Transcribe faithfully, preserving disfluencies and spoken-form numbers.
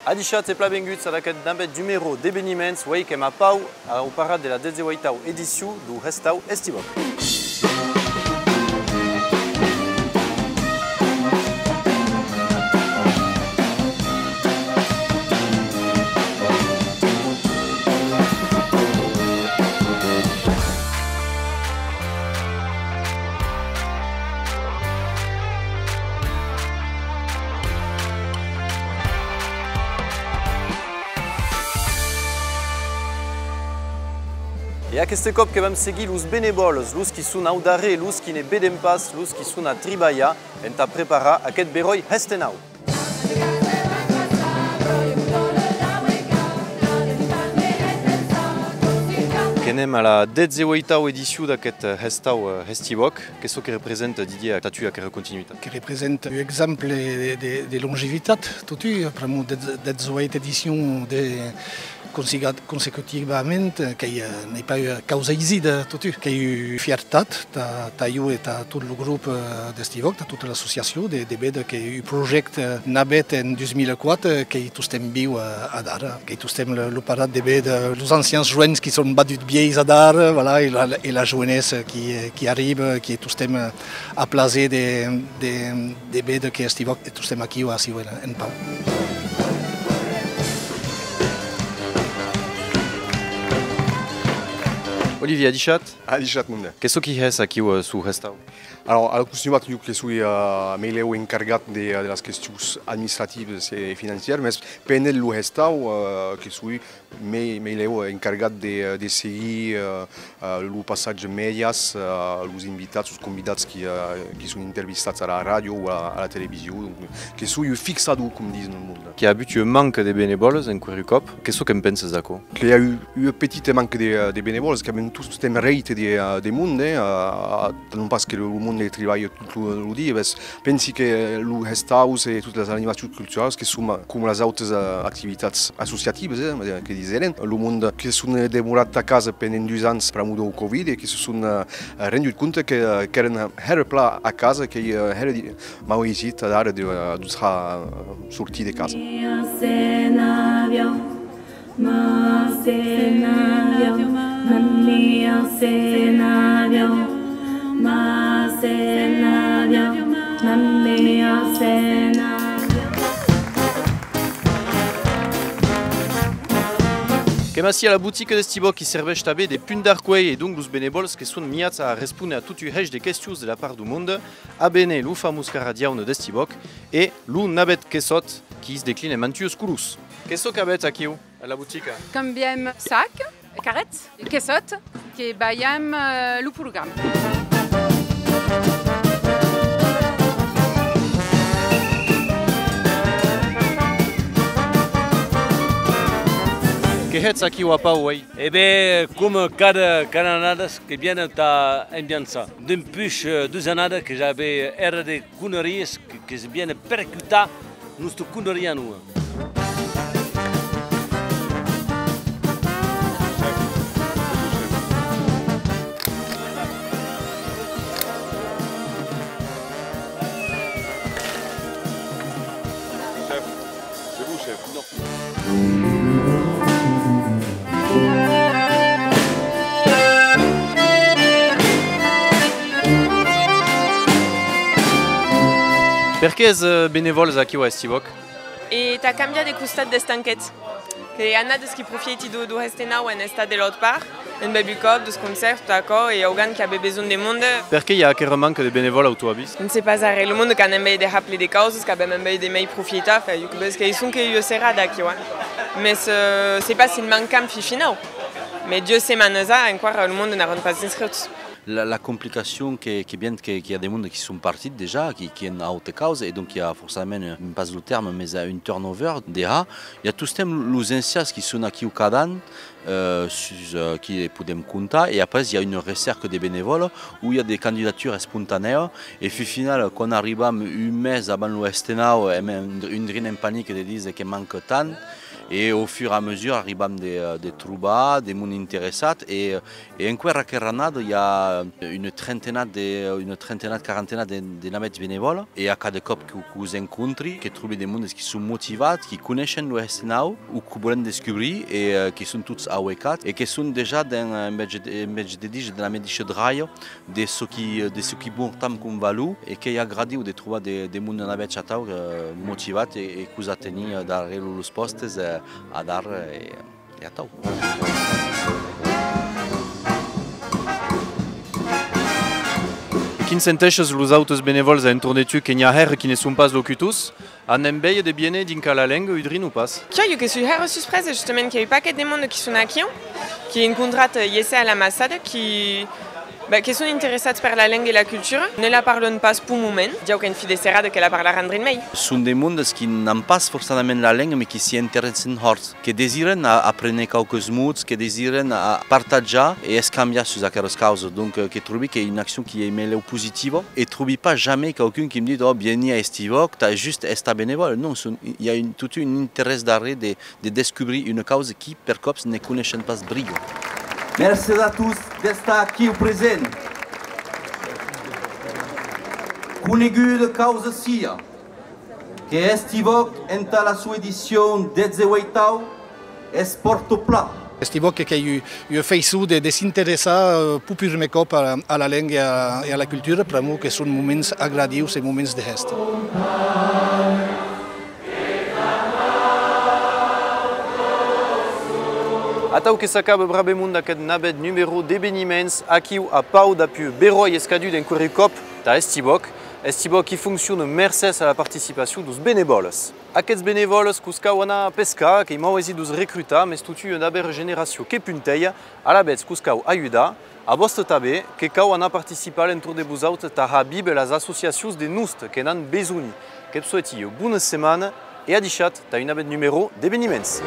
Adishatz e plan venguts ad aqueth navèth numèro d'Eveniments. Uei qu'èm a Pau, au parat de la dètz-e-ueitau edicion deu Hestau Hestiv'Òc. E aqueste còp que vam seguir los benevòles, los qui son au darrèr, los qui ne veden pas, los qui son a tribalhar entà preparar aqueth beròi hestenau. Que n'èm a la dètz-e-ueitau edicion d'aqueth Hestau, eh, Hestiv'Òc. Qu'ei çò que representa, Didier, tà tu aquera continuitat? Que representa un exemple de, de, de longevitat, totun, pr'amor dètz-, dètz-e-ueit edicions de consegat-, consecutivament, qu'ei, eh, n'ei pas ua causa aisida, totun. Qu'ei ua fiertat tà, tà jo e tà tot lo grop, eh, d'Hestiv'Òc, tà tota l'associacion, de, de véder que un projècte navèth en dus mila quate, eh, qu'ei tostemps viu, eh, adara. Qu'ei tostemps lo, lo parat de véder los ancians joens qui son baduts vielhs adara, voilà, e la, e la joenessa qui, eh, qui arriba, qui ei tostemps, eh, a plaser de, de, de véder que Hestiv'Òc ei tostemps aquiu, aciu en, en Pau. Olivier, adishatz. Adishatz, monde. Qu'ei çò qui hès aquiu, eh, suu Hestau? Alors, a la continuitat, jo que soi, eh, meilèu encargat de, de las questions administrativas e financièras, mès pendent lo Hestau, eh, que soi mei-, meilèu encargat de, de seguir, eh, eh, lo passatge mèdias, eh, los invitats, los convidats qui, eh, qui son intervistats a la ràdio o a, a la television, donc, que soi un fixador, com dison lo monde. Qu'i a avut un manque de benevòles enqüèra un còp. Qu'ei çò que'n penses d'aquò? Que i a un, un petit manque de, de benevòles, qu'avem tostemps rèit de, de monde, eh, a, a, non pas que lo, lo monde tribalhe tot lo, lo dia, mès pensi que los hestaus e totas las animacions culturalas que son, coma las autas, eh, activitats associativas, eh, que disèrem, lo monde que son demorats a casa pendent dus ans pr'amor deu Covid e que se son, eh, rendut compte que, eh, qu'èren hèra plan a casa, qu'ei, eh, hèra di-, mau aisit adara de, eh, de sortir de casa. Qu'èm ací a la botica d'Hestiv'Òc qui serveish tanben de punt d'arcuelh e donc los benevòles que son miats a respóner a tot un hèish de questions de la part deu monde, a véner lo famós carradiaune d'Hestiv'Òc e lo navèth quessòt qui's declina en mantuas colors. Qu'ei çò qu'avètz aquiu? A la botica. Cambiam sac, carrets, quessòt, que balham, eh, lo programa. Que hètz aquiu a Pau, uei? E ben, coma cada, cada annada que viene tà ambiançar. Dempuish, eh, dus annadas que ja avem hèra de conarias que, que se viene percutar nosta conariá nova. Chef, c'est vous, chef. Non. Perqué es, eh, benevòles aquiu a Hestiv'Òc? E tà cambiar de costat d'estanquet. Que i a annadas qui profièiti deu, deu hestenau en estar de l'aut part, en bèver un còp, dus concèrts, tot aquò, e augan qu'i a ben besonh de monde. Perqué i a aquera manca de benevòles au ton avís? Se'n sè pas arren. Lo monde qu'a enveja de har plen de causas, qu'avem enveja de mei profieitar, enfin, jo que vesi que i son que ua serada aquiu, eh. Mès, eh, sè pas si mancam fin finau. Mès duas setmanas a, enqüèra, lo monde n'èran pas inscriuts. La, la complicacion que, que vien, que, qu'i a de monde qui son partits dejà, qui, qui an auta causa, e donc i a forçament, eh, pas lo tèrme, mès, eh, un turnover de har. I a tostemps los ancians qui son aquiu cada an, eh, sus, eh, qui podem comptar, e après i a una recèrca de benevòles, ont i a de candidatures espontanèas, e fin finala, quan arribam un mes abans lo hestenau, èm un, un drin en panic de díser que manca tant, E au fur e a mesura arribam de, de trobar de monde interessat e, e enqüèra aquera annada i a una trentenat, de, una trentenat, quarantenat de, de navèths benevòles e a cada còp que, que os encontri, que trobi de mondes qui son motivats, qui coneishen lo Hestenau o que vòlen descobrir e, eh, qui son tots auecats e que son dejà dens, eh, en vètz de, en vètz de díser, de la medisha dralha de çò qui, de çò qui portam com valor e qu'ei agradiu de trobar de, de monde navèths atau, eh, motivat e, e que'us a tenir, eh, darrèr los pòstes, eh, adara e, e atau. E quin senteishes los autes benevòls a entorn de tu? Que n'i a hèra qui ne son pas locutors? An enveja de viéner dinc a la lenga, Udrin, o pas? Quiò, jo que soi hèra suspresa, justament, qu'i a un paquet de monde qui son aquiu, qui ai encontrat, eh, ièr a l'amassada, qui, ben, que son interessats per la lenga e la cultura. Ne la parlon pas peu moment, diau qu'en fin de serada que la parlaràn drin mei. Son de mondes qui n'an pas forçadament la lenga, mes qui s'i interessèn hòrt, que desiren a, apréner quauques mots, que desiren a partatjar e escambiar sus aqueras causas. Donc, eh, que trobi qu'ei una accion qui ei mei lèu positiva e trobi pas jamei quauqu'un qui me ditz: «Oh, vieni a Hestiv'Òc, tà just estar benevòle.» Non, son, i a un, tot un interès darrèr de, de descobrir una causa qui, per còps, ne coneishen pas briga. Mercés a tots d'estar aquiu present. Coneguda causa sia, que Hestiv'Òc, entà la soa edicion dètz-e-ueitau, es pòrta plan. Hestiv'Òc qu'ei ua, ua faiçon de, de s'interessar, eh, peu purmèr còp a, a la lenga e a, e a la cultura, pr'amor que son moments agradius e moments de hèsta. Atau que s'acaba bravemont aqueth navèth numèro d'Eveniments, aquiu a Pau, dapús beròi es cadut enqüèra un còp tà Hestiv'Òc. Hestiv'Òc qui fonciona mercés a la participacion deus benevòles. Aqueths benevòles que'us cau anar pescar, qu'ei mauesit de'us recrutar, mes totun ua navèra generacion que punteja, alavetz que'us cau ajudar. A vòste tanben, que cau anar participar a l'entorn de vosauts tà har víver las associacions de noste que n'an besonh. Que'vs soeti ua bona setmana e adishatz tà un navèth numèro d'Eveniments.